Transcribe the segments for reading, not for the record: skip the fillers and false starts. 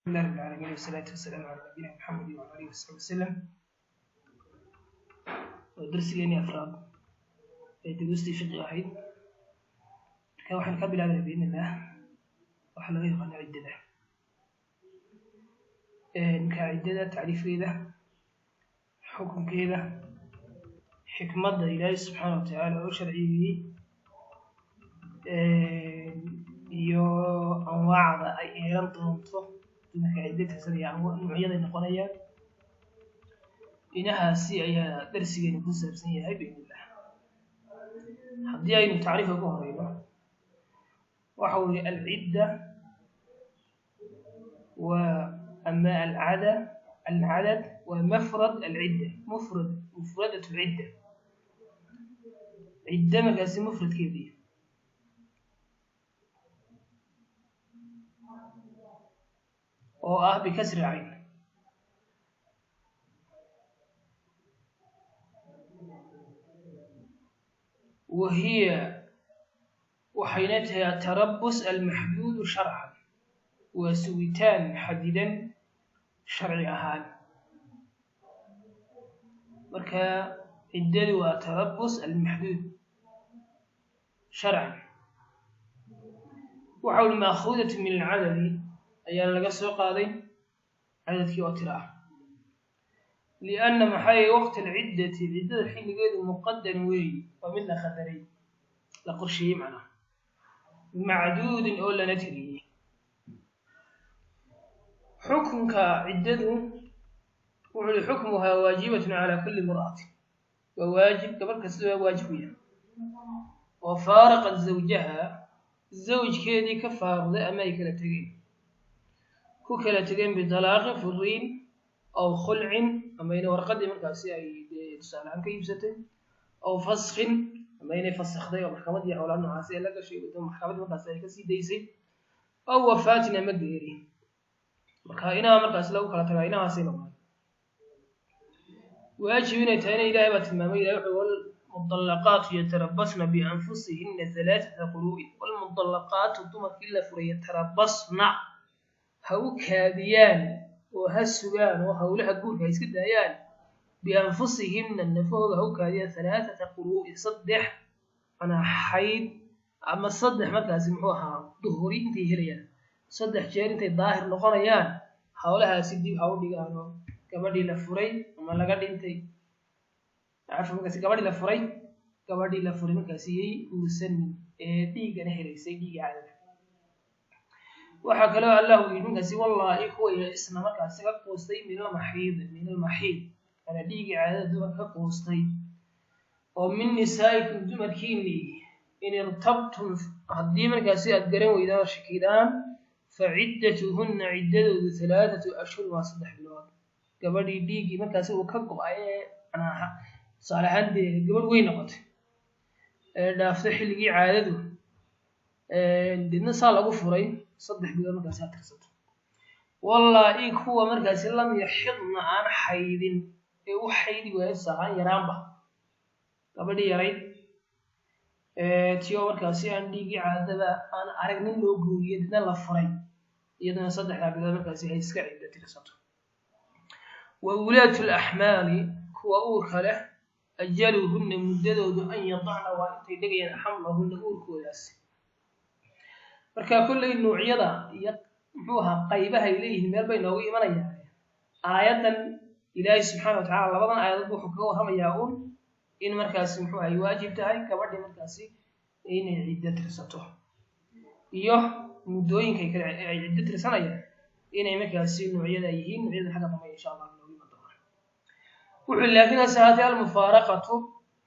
لله رب العالمين، والصلاة والسلام على نبينا محمد وعلى آله وصحبه وسلم. Waa darsigeennii afraad ee duruustii fiqi ahayd. Marka waxaan ka bilaabana biidn illah waxaa laga yaqaano ciddada, marka ciddada tacriifkeeda, xukunkeeda, xikmadda Ilaahay subxaana wa tacaala oo sharciyeeyey iyo anwaacda ay yeelan doonto dumarka ciddo tirsanaya, noocyaday noqonayaan. Inahaasi ayaa darsigeenu ku saabsan yahay biidn illah. Haddii aynu tacriifka ku horeyno, waxa weeye alcidda waa ama alcada, alcadad waa mafrad alcidda, mufrad, mufradat alcidda, cidda markaasi mufradkeedii oo ah bikasri cayn. Wahiya waxayna tahay atarabus almaxduudu sharcan, waa sugitaan xadidan sharci ahaan. Marka ciddadu waa tarabus almaxduud sharcan. Waxa uli maakhudatu min alcadadi ayaa laga soo qaaday, cadadkii oo tiro ah, lianna maxaa yeele waqti alciddati, ciddada xilligeedu, muqadar weeyi, waa mid la qadaray, la qorsheeyey, macnaha macduudin oo lana tiriyey. Xukunka ciddadu wuxuu uhi xukmuhaa waajibatun calaa kulli imra'atin, waa waajib gabadh kasta, waa waajib ku yahay oo faaraqat zawjaha, zawjkeedii ka faaruqday ama ay kala tegeen, ku kala tegeen bidalaaqin, furiin, aw khulcin, ama inay warqadii markaasi ay dee tusaalehaan ka iibsatay, aw faskhin, ama inay fasakhday oo maxkamadii howlaa noocaasi ay la gashay, maxkamaddii markaasi ay kasii daysay, aw wafaatin, ama geeri. Marka inaha markaasi lagu kala tagaa inahaasay noqdaan waajib inay tahayna Ilahay baa tilmaamay. Ilahay wuxuu walmudallaqaatu yatarabasna bianfusihina halaathata quru'in. Walmudallaqaatu, dumarkii la furay, yatarabasna, ha u kaadiyaan oo ha sugaan oo howlaha guurka ha iska daayaan, bianfusihina, nafahooda ha u kaadiyaan, halaathata quru'in, saddex manaa xayd ama saddex markaasi muxuu ahaa duhuri intay helayaan, saddex jeer intay daahir noqonayaan howlahaasi dib ha u dhigaan. Oo gabadhii la furay ama laga dhintay, cafa, markaasi gabadhii la furay, gabadhii la furay markaasi yay guursanin ee dhiiggana helaysay, dhiigga caadada. Waxaa kaloo Allah uu yidhi markaasi wallaahi kuwa isna markaasi ka quustay min almaxiid, min almaxiid ana dhiiggii caadada dumarka ka quustay, oo min nisaa'ikum, dumarkiinii, in irtabtum, haddii markaasi aad garan weydaan oo shakidaan, faciddatuhunna, ciddadoodu, halaathatu ashhur, waa 3 bilood. Gabadhii dhiiggii markaasi uu ka go-ay ee manaa tusaale ahaan dee gabadh weyn noqotay ee dhaaftay xilligii caadadu, deedna saa lagu furay, 3 bilood markaasi ha tirsato. Wallaahi kuwa markaasi lam yaxidna, aan xaydin ee u xaydi waayo, tusaale yaraanba gabadhii yarayd tiyoo markaasi aan dhiiggii caadada aan aragnin loo guuriyo, deedna la furay, iyaduna saddexdaa bilood markaasi hay iska ciddo tirsato. Wa ulaatu laxmaali, kuwa uurka leh, ajaluhunna, muddadoodu, an yadacna, waa intay dhigayaan, xamlahunna, uurkoodaasi. Marka kolley nuucyada iyo muxuu ahaa qaybaha ay leeyihiin meel bay noogu imanayaan. Aayaddan Ilaahay subxaana wa tacala labadan aayadood wuxuu kaga warramayaa uun in markaasi muxuu ay waajib tahay gabadhii markaasi inay ciddo tirsato iyo muddooyinkay kale ay ciddo tirsanayaan inay markaasi noocyada yihiin. Noocyada xagga dambe insha Allah noogu iman doonaa. Wuxuu laakiin hase ahaatee almufaaraqatu,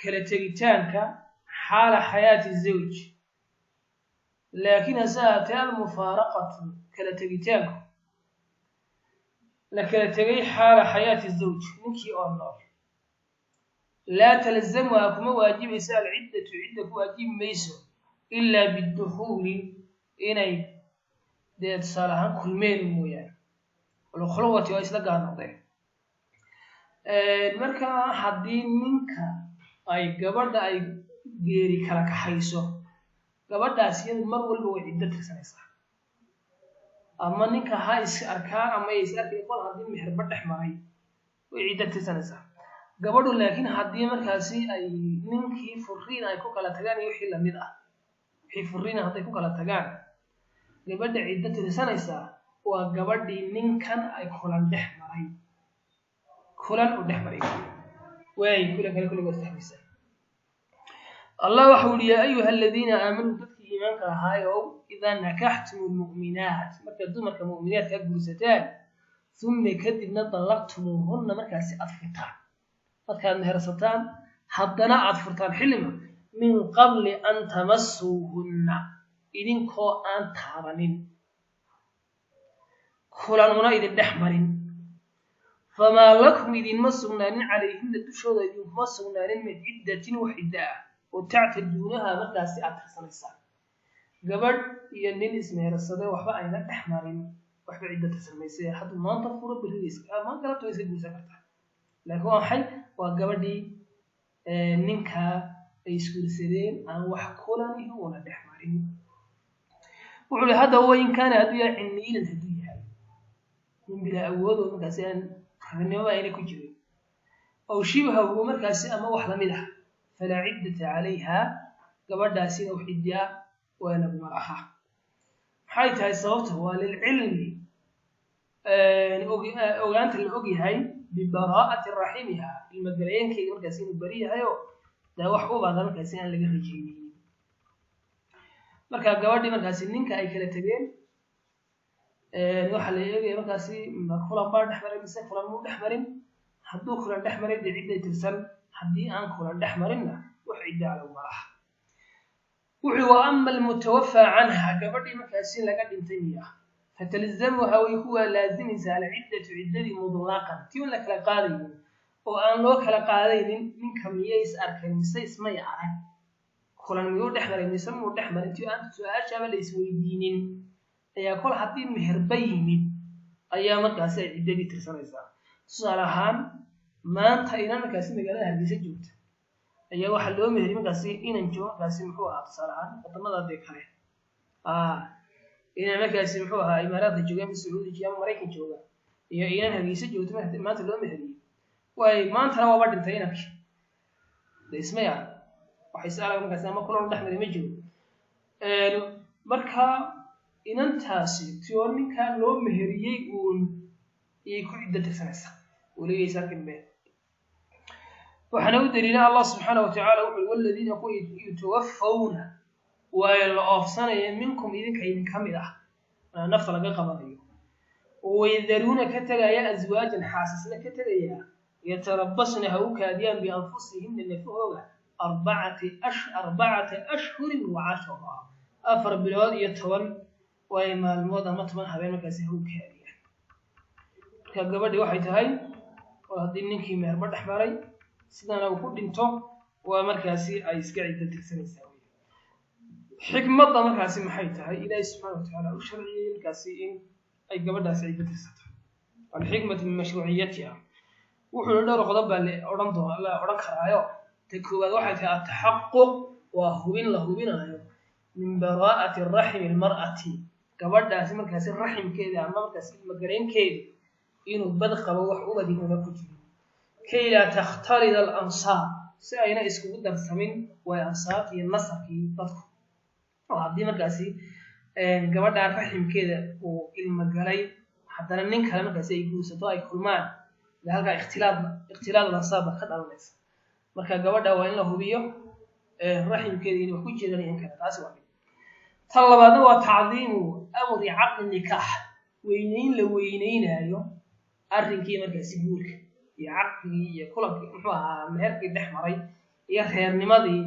kala tegitaanka, xaala xayaati zawj, laakiin hase ahaatee almufaaraqatu, kala tegitaanku la kala tegay, xaala xayaati zawj, ninkii oo nool, laa talzamuha, kuma waajibaysa, alciddatu, cidda ku waajibi mayso, ilaa bidukhuuli, inay dee tusaale ahaan kulmeen mooyaane, walkhulwati, oo isla gaar noqdeen. Marka haddii ninka ay gabadha ay geeri kala kaxayso, gabadhaas iyadu mar walba way ciddo tirsanaysaa. Ama ninka ha is arkaan ama is arkayn, qol haddii meherba dhex maray way ciddo tirsanaysaa gabadhu. Laakiin haddii markaasi ay ninkii furiin ay ku kala tagaan iyo wixii lamid ah, wixii furiina hadday ku kala tagaan, gabadha ciddo tirsanaysaa waa gabadhii ninkan ay kulan dhex maray, kulan u dhex maray waay, kulan kale kulligood fahmaysaa. Allah waxa uri: "Yaa ayuha aladiina aamanuu", dadkii iimaanka ahaayow, "idaa nakaxtum lmu'minaat", markaad dumarka mu'minaadka guursataan, "uma", kadibna, "dallaqtumuuhunna", markaasi aad furtaan, markaad mehersataan haddana aad furtaan xillima, "min qabli an tamasuuhunna", idinkoo aan taabanin, kulan una idin dhex marin, "famaa lakum", idinma sugnaanin, "calayhinna", dushooda idinkuma sugnaanin, "min ciddatin", wax cidda ah oo, "tactaduunaha", markaasi aad tirsanaysaan. Gabadh iyo nin ismehersaday waxba ayna dhex marin, waxba cidda tirsan mayse. Hadduu maanta furo, berri maan galabta way iska guursan kartaa. Laakiin waa maxay? Waa gabadhii ninkaa ay isguursadeen aan wax kulani una dhex marin. Wuxuu ihi hadda: "Wain kaana", hadduu yahay, "ciniilan", hadduu yahay nin bilaa awoodoo markaasi aan ragnimaba ayna ku jirin, "aw shibhahu", markaasi ama wax lamid ah, "falaa ciddata calayha", gabadhaasina wax ciddaa waa laguma laha. Maxay tahay sababta? Waa "lilcilmi", ogaanta la og yahay, "bibaraa'ati raximiha", ilmagaleenkeeda markaasi inuu beri yahayo, dee wax ubaada markaasi aan laga rajaynaynin. Marka gabadhii markaasi ninka ay kala tegeen, waxaa la eegaya markaasi ma kulan baa dhex maray mise kulan muu dhex marin. Hadduu kulan dhex maray, dee cidday tirsan. Haddii aan kulan dhex marinna, wax ciddaa laguma laha. Wuxuu: "Wa ama almutawafaa canha", gabadhii markaasi laga dhintay miya, "fatalzamuha", way kuwa laazimaysaa, "alciddatu", ciddadii, "mutlaqan", tii un la kala qaadaynin oo aan loo kala qaadaynin ninka miyay is arkeen mise ismay arag, kulan miyuu dhex maray mise muu dhex marin, tii aan su-aashaaba la isweydiinin ayaa kol haddii meherba yimid ayaa markaasi ay ciddadii tirsanaysaa. Tusaale ahaan, maanta inan markaasi magaalada Hargeysa joogta ayaa waxaa loo meheriyay markaasi inan joogo markaasi, muxuu ahaa, tusaale ahaan wadamada dee kale, inan markaasi, muxuu ahaa, Imaaraadka jooga ama Sacuudi jooga ama Maraykan jooga iyo inan Hargeysa joogta maanta loo meheriyey. Waay, maantana waaba dhintay inankii, de ismay arag, waxay is arag markaasi ama kulan u dhex maray ma jiro. Marka inantaasi tio ninkaa loo meheriyey uun ayay ku ciddo tirsanaysaa, weligaysa arkin be. Waxaana u daliila Allah subxaana wa tacaala wuxuu: "Waladiina", kuwa, "yutawafawna", waayo la oofsanaya, "minkum", idinka idinka mid ah, nafta laga qabanayo, "waydaruuna", ka tegaya, "aswaajan", xaasisna ka tegaya, "yatarabasna", ha u kaadiyaan, "bianfusihina", nafahooga, "arbacata ashhurin wa cashara", 4 bilood iyo 10 waayo maalmood ama 10 habeen markaasi ha u kaadiyaan. Marka gabadhi waxay tahay oo haddii ninkii meherba dhex maray sidana uu ku dhinto, waa markaasi ay iska ciddo tirsanaysaa. Xikmadda markaasi maxay tahay Ilaahay subxaana wa tacaala u sharciyey markaasi in ay gabadhaasi ciddo tirsato? Alxikmatu min mashruuciyatiha. Wuxuu dhowr qodob baa la odhan doona, la odhan karaayo. Ta koowaad waxay tahay ataxaquq, waa hubin la hubinayo, "min baraa'ati raximi almar'ati", gabadhaasi markaasi raximkeeda ama markaasi ilmagareenkeeda inuu bad qabo, wax ubadinuna ku jiro, "kay laa takhtalida alansaab", si ayna iskugu darsamin way ansaabta iyo nasabkii dadku. Oo haddii markaasi gabadhaa raximkeeda uu ilmo galay, haddana nin kale markaasi ay guursato, ay kulmaan, de halkaa ikhtilaad alansaab baa ka dhalanaysa. Marka gabadha waa in la hubiyo raximkeeda inay wax ku jiraan iyo in kale. Taasi waa mid. Tan labaadna waa "tacdiimu amri caqdi nikaax", weyneyn la weyneynaayo arrinkii markaasi guurka iyo caqdigii iyo kulankii, muxuu ahaa, meherkii dhex maray iyo reernimadii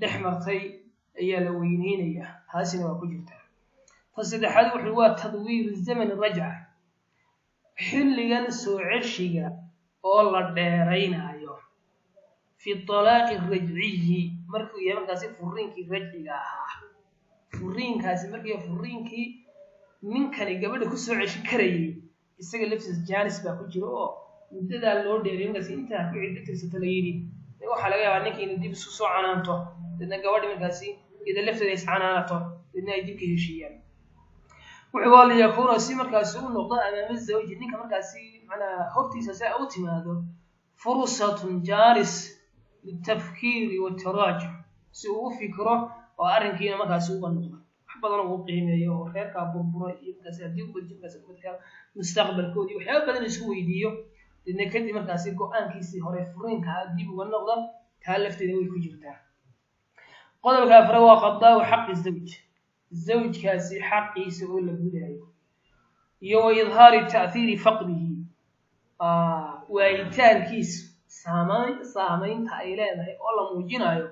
dhex martay ayaa la weyneynayaa. Taasina waa ku jirtaa. Ta saddexaad wuxuu waa "tadwiiru zamani rajca", xilligan soo ceshiga oo la dheeraynaayo, "fi talaaqi rajciyi", markuu yahay markaasi furiinkii rajciga ahaa, furiinkaasi markii furiinkii ninkani gabadha ku soo ceshi karayay, isaga laftiisa jaanis baa ku jira oo muddadaa loo dheeray markaasi intaa ku ciddo tirsato la yidhi, waxaa laga yaabaa ninka inuu dib isu soo canaanto, deedna gabadhi markaasi iyada lafteeda is canaanato, deedna ay dib ka heshiiyaan. Wuxuu waa liyakuuna, si markaasi u noqdo, amaama zawji, ninka markaasi macnaha hortiisa si ay u timaado, fursatun, jaaris, litafkiiri wataraajuc, si uu u fikro oo arrinkiina markaasi uga noqdo, wax badan uu qiimeeyo oo reerkaa burbura iyo markaasi haddii u badji markaasi ubadka mustaqbalkoodii waxyaaba badan isku weydiiyo, didna kadib markaasi go-aankiisii hore furiinka dib uga noqdo. Taa lafteeda way ku jirtaa. Qodobka afre waa qadaau xaqi zawj, zawjkaasi xaqiisa oo la gudayo, iyo wa idhaari ta'hiiri faqdihi, waayitaankiisu saamaynta ay leedahay oo la muujinayo,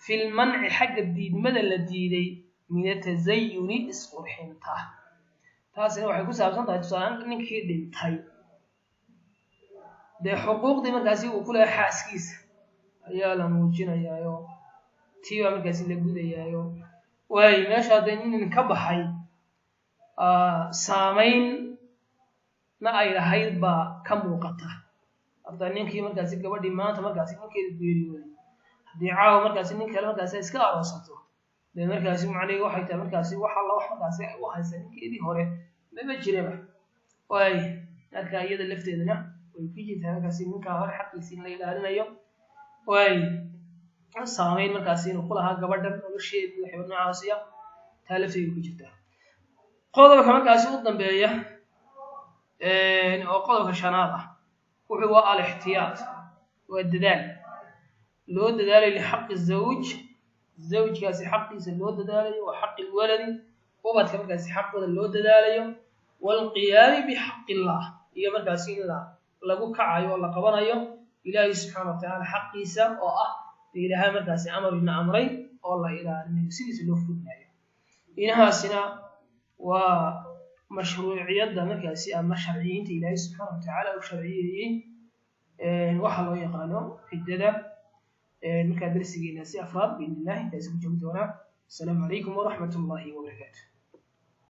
fi lmanci, xagga diidmada la diiday, min atazayuni, isqurxinta. Taasina waxay ku saabsan tahay, tusaaleaan, ninkii dhintay dee xuquuqdii markaasi uu ku leehay xaaskiisa ayaa la muujinayaayo, tii baa markaasi la gudayaayo. Waayo, meesha hadda nin ka baxay saamayn na ay lahayd baa ka muuqata. Hadda ninkii markaasi gabadhii maanta markaasi ninkeeda geeriyooday, haddii caawa markaasi nin kale markaasi ay iska aroosato, dee markaasi macnihi waxay tahay markaasi wax alla wax markaasi u haysa ninkeedii hore mama jiraba. Waayo, marka iyada lafteedana way ku jirtaa markaasi ninkaa hore xaqiisi in la ilaalinayo. Waayo, saamayn markaasi inuu ku lahaa gabadhan nolosheedii, waxyaaba noocaasiya, taa lafteeda ku jirtaa. Qodobka markaasi u dambeeya oo qodobka shanaad ah wuxuu waa alixtiyaad, waa dadaal loo dadaalayo lixaqi zawj, zawjkaasi xaqiisa loo dadaalayo, wa xaqi lwaladi, ubadka markaasi xaqooda loo dadaalayo, waalqiyaami bixaqi illah, iyo markaasi in lagu kacayo oo la qabanayo Ilaahay subxaana wa tacaala xaqiisa, oo ah ilaahay markaasi amar ina amray oo la ilaalinayo, sidiisa loo fulinayo. Inahaasina waa mashruuciyadda markaasi ama sharciyiinta Ilaahay subxaana wa tacaala uu sharciyeeyey waxa loo yaqaano ciddada. Markaa darsigeena si afraad biidn illah intaasi ku joogi doonaa. Asalaamu calaykum waraxmat ullahi wabarakaatu.